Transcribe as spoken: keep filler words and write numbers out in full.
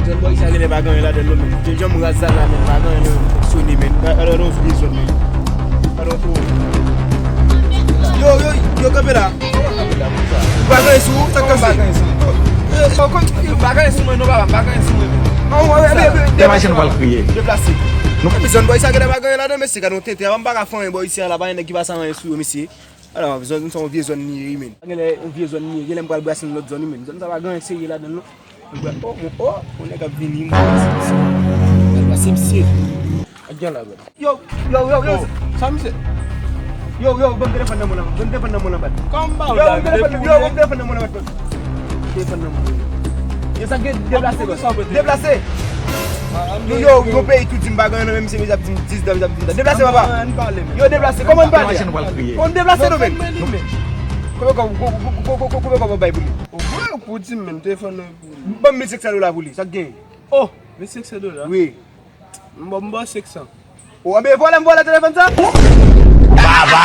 Zòn bò isi a genlè pa gen anyen ladan l non, men. Jan m raz la la, men, pa gen anyen, fonksyone, men. Gade yon vye zòn, men. Gade yon kou. Yo, yo, yo, kanpe la. Pa gen anyen sou ou, sa k pase? Pa gen anyen sou mwen non, papa, pa gen anyen sou mwen, men. Deplase. Epi zòn bò isi a genlè pa gen anyen ladan, mesye, gade yon tenten. Apa m pa ka fè anyen bò isi a la, pa gen nèg ki pase anyen sou yo, mesye. Ala, zòn, se yon vye zòn li ye, wi, men. Genlè yon vye zòn li ye, genlè m pral brase nan lòt zòn, wi, men. Zòn sa pa gen anyen serye ladan l non. M pral, oh, mon, oh, mon nèg ap vini, mon. M pral brase misye. Ak gen la, bro. Yo, yo, yo, yo. Sa misye? Yo, yo, ban m telefòn nan men w la, ban m telefòn nan men w la, bad. Kòman ba w la? Yo, ban m telefòn nan men w la, bad. Telefòn nan men w la. Yo, sa gen deplase, bro. Deplase. Yo, yo, yon peyi tou di m pa gen anyen, menm si misye ap di m dis dan, misye ap di m dan. Deplase, papa. Yo, deplase. Kòman m pale a? Kòman m deplase non, men? Konbyen kòb, konbyen kòb w bay pou li? Ou vre pou di m, men, telefòn nan pou li. Ban m mil senk san dola pou li. Sa k gen? Oh, mil senk san dola? Wi. M ba, m ba w senk san. Ou anbe vòlè, m vòlè telefòn sa? Baba!